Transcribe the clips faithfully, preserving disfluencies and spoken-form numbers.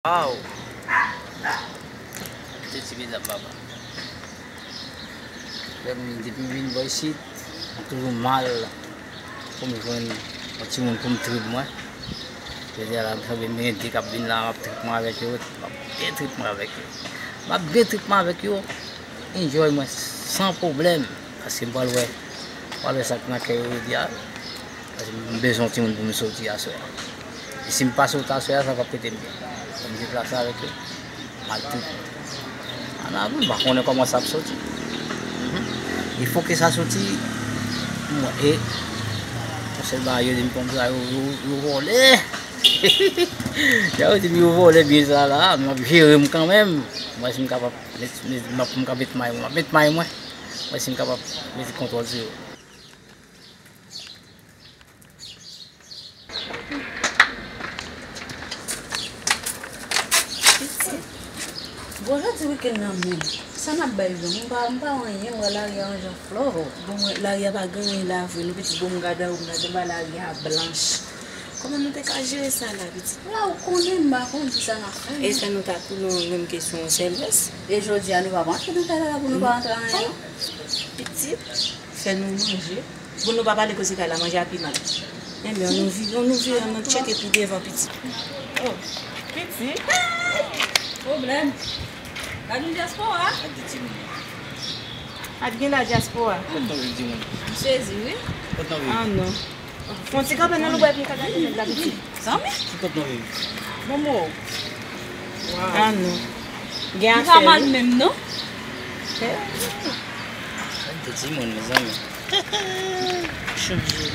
Waw! Se ti medam papa. Lè m, depi m vin bò isit, m toujou mal pou m jwenn yon timoun pou m trip mwen. Jodi a la, m sanble m gen de k ap vin la, m ap trip mwen avèk yo, m ap byen trip mwen avèk yo. M ap byen trip mwen avèk yo, enjoy mwen san pwoblèm, paske m pral wè, m pral wè sa k nan kè yo jodi a. Paske m bezwen yon timoun pou m soti aswè a. E si m pa soti aswè a, sa p ap rete m byen. Fò m deplase avèk yo. M al tout. An avril, m pa konnen kòman sa ap soti. Mhm. E fò ke sa soti, m wè, e, yon sèl bagay, yo di m konsa, yo, yo, yo vòlè. Yo di m yo vòlè byen sa la, m ap jere m kanmenm. M wè si m kapab met, met, m ap, m ka met may mwen, m ap met may mwen. M wè si m kapab mete kontwòl sou yo. Pitit, bon, jodi wikenn nan menm, sa n ap bay menm? M pa, m pa wè anyen, m wè lari a ranje an flò. Bon, mwen, lari a pa gen anyen la vre, non, pitit, bon, m gade anwo, m gade anba, lari a blanch. Kòman nou te ka jere sa la, pitit? La, ou konnen, m pa konn kisa n ap fè, e non. Sa nou ta tounen menm kesyon an, sèlès. E jodi a, nou pa antre nan kay la, la pou nou pa antre anyen, non? Pitit, fè nou manje. Bon, nou pa pale koze kay la, manje a pi mal. Enben, ann nou vire, ann nou vire, ann nou tcheke pi devan, pitit. Oh, pitit. Pwoblèm. Gad yon dyaspora. Gad de timoun. Gad gen la dyaspora. Kot nou viv, timoun? M sezi, wi. Kot nou viv? Ah, non. Fon ti kanpe nan loubèt, m ka gade nèg la, pitit. Zanmi? Ki kot nou viv? Bon, bon. Ah, non. Gen afè, wi. Li pa mal menm, non? Gad de timoun, mezanmi. Chanje.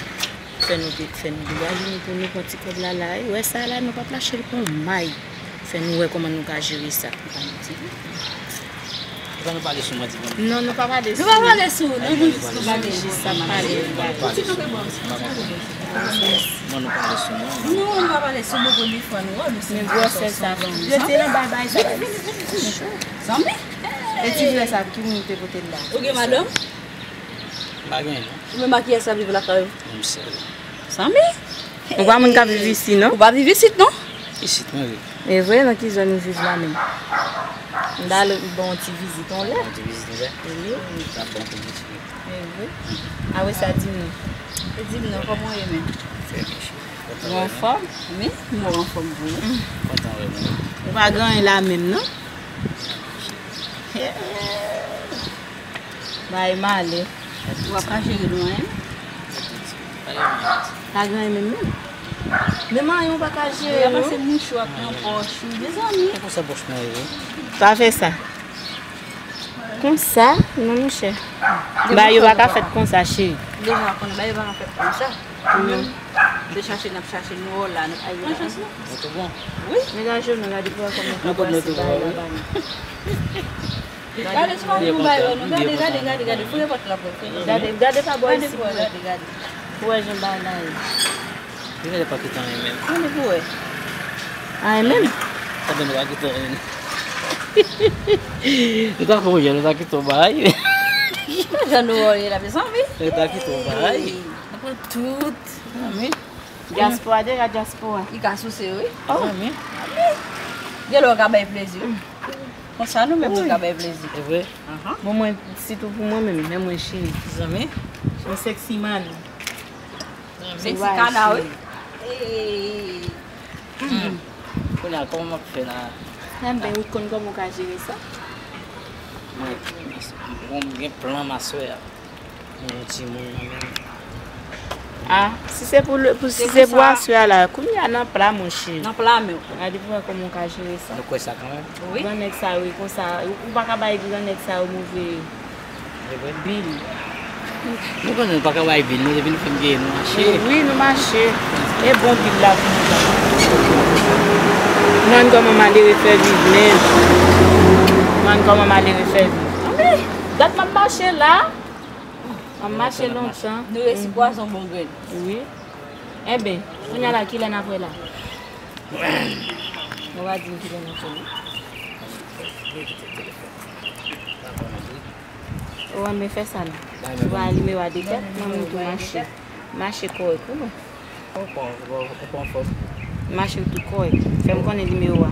Fè nou te, fè nou degaje nou pou nou pran ti kòb la la. E wè sa la, nou p ap lache l pou may. Fè nou wè kòman nou ka jere sa. Epa nou pale sou mwen, ti moun. Non, nou pa pale sou. Nou pa pale sou, non, nou jis nou pale. Jis ap pale. Mwen, nou pale sou mwen. Non, nou pa pale sou mwen, premye fwa nou wè, nou se. Men gwosè sa, yo te nan bay bay sa. Zanmi? E ti flè sa, ki moun te pote l la? Ou gen madanm? M pa gen, non. Ou menm ak kiyès k ap viv lakay ou? M sèl. Zanmi? Ou pa moun k ap viv isi, non? Ou pa viv isit, non? Isit mwen viv. E vre, nan ki zòn ou viv la menm? M ta al ba w yon ti vizit yon lè. Yon ti vizit yon lè? Wi. Sa bon pou vizit. E vre. Apre sa, di m non. E di m non, kòman w ye menm? Trè byen, cheri. Ou anfòm? Wi, m anfòm vre. Kontan wè w. Ou pa gen anyen la menm, non? Bay malè. Ou ap ka jere nou anyen? Pa gen anyen menm, menm. Menm anyen ou pa ka jere, non? Ou ap pase mouchwa ak nan pòch ou, mezanmi. Se konsa pòch mwen ye. Pa fè sa. Konsa, non, monchè. Bagay yo pa ka fèt konsa, cheri. Deja konnen, bagay yo pa ka fèt konsa. Ou menm, se chache n ap chache nou wè w la, nou pa gen chans, non. Nou tou bon. Wi. Menaje w non, gade pou wè kòman w ka brase bagay la ba nou. Gade, se pa pou bay wè nou. Gade, gade, gade, gade. Fouye pòt la pou wè. Gade, gade pa bò isi pou wè. Gade, gade. Pou wè jan bagay la ye. Li genlè pa kite anyen menm. Gade pou wè. Anyen menm? Sa vle nou pa kite anyen. Nou ta fè yon jan, nou ta kite yon bagay. Jan nou wè la, mezanmi. Nou ta kite yon bagay. Nou pran tout. Mezanmi. Dyaspora deja dyaspora. Li ka souse, wi. Oh. Mezanmi. Genlè w ka bay plezi. Konsa nou menm nou ka bay plezi. E vre? Ahan. Bon, mwen, sitou pou mwen menm, men mwen cheri. Zanmi. Yon sexy man. Sexy kana, wi. Kounye a, kòman m ap fè la? Enben, ou konn kòman w ka jere sa? Mwen, mwen gen plan m aswè a. Yon timoun nan men. Ah, si se pou le, pou, si se pou aswè a la, kounye a nan pla, monchè. Nan pla men w. Gade pou wè kòman w ka jere sa. Nou kwè sa kanmenm? Wi. Gran nèg sa yo, e konsa, ou, ou pa ka bay gran nèg sa yo move bil. Nou konnen nou pa ka bay bil, nou, depi nou fin genyen, nou mache. Wi, nou mache. E bon bil la pou nou. Mwen kòman malere fè viv, men. Mwen kòman malere fè viv. Anben, dat m ap mache la. M ap mache lontan. Nou resi pwazon bon grenn. Wi. Enben, kounye a la, kilè n ap wè la? Ou pa di m kilè n ap wè la. Ou renmen fè sa non. Ou pa nimewo a de tèt, mwen menm tou mache. Mache kòrèk wi non. Ou pa, ou pa, ou pa anfòm. Mache w tou kòrèk. Fè m konnen nimewo a.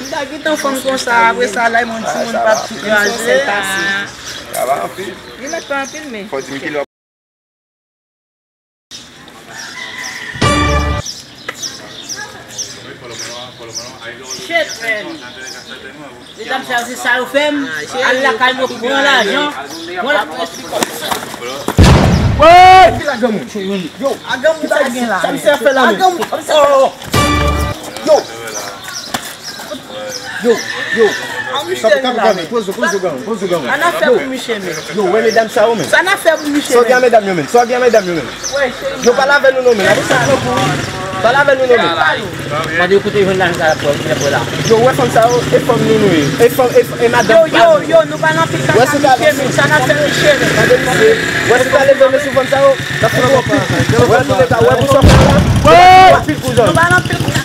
M ta gentan fanm konsa, apre sa, la, yon timoun p ap tou kraze. Sa va anpil. Li mèt pa anpil, men. Fò di m kilè. Shit, man. Medam sa yo, se sa yo fè m. Al lakay mwen, pran lajan. Mwen la. Woy! Ki la granmoun? Yo, a granmoun sa gen la. Sa misye ap fè la menm? Oh! Yo! Yo, yo. Sa pa ka granmoun. Poze, poze granmoun, poze granmoun. Sa n ap fè pou misye menm? Yo, wè medam sa yo menm. Sa n ap fè pou misye menm? Sa w gen a medam yo menm? Sa w gen a medam yo menm? Yo, pale avè nou non menm. Apre sa, nou kouri. Pale avè nou non menm. Mande yo kote yo jwenn lajan sa la pou yo la. Yo, wè fanm sa yo, e fanm nou nou ye. E fanm, e, e madanm pa nou. Yo, yo, nou pa nan anpil kaka misye menm. Sa n ap fè misye menm? Tande misye. Wè si w ta leve men sou fanm sa yo, n ap fè w anpil kou. Wè pou leta, wè pou sa w fè la. Wè anpil kou zòn. Nou pa nan anpil kou.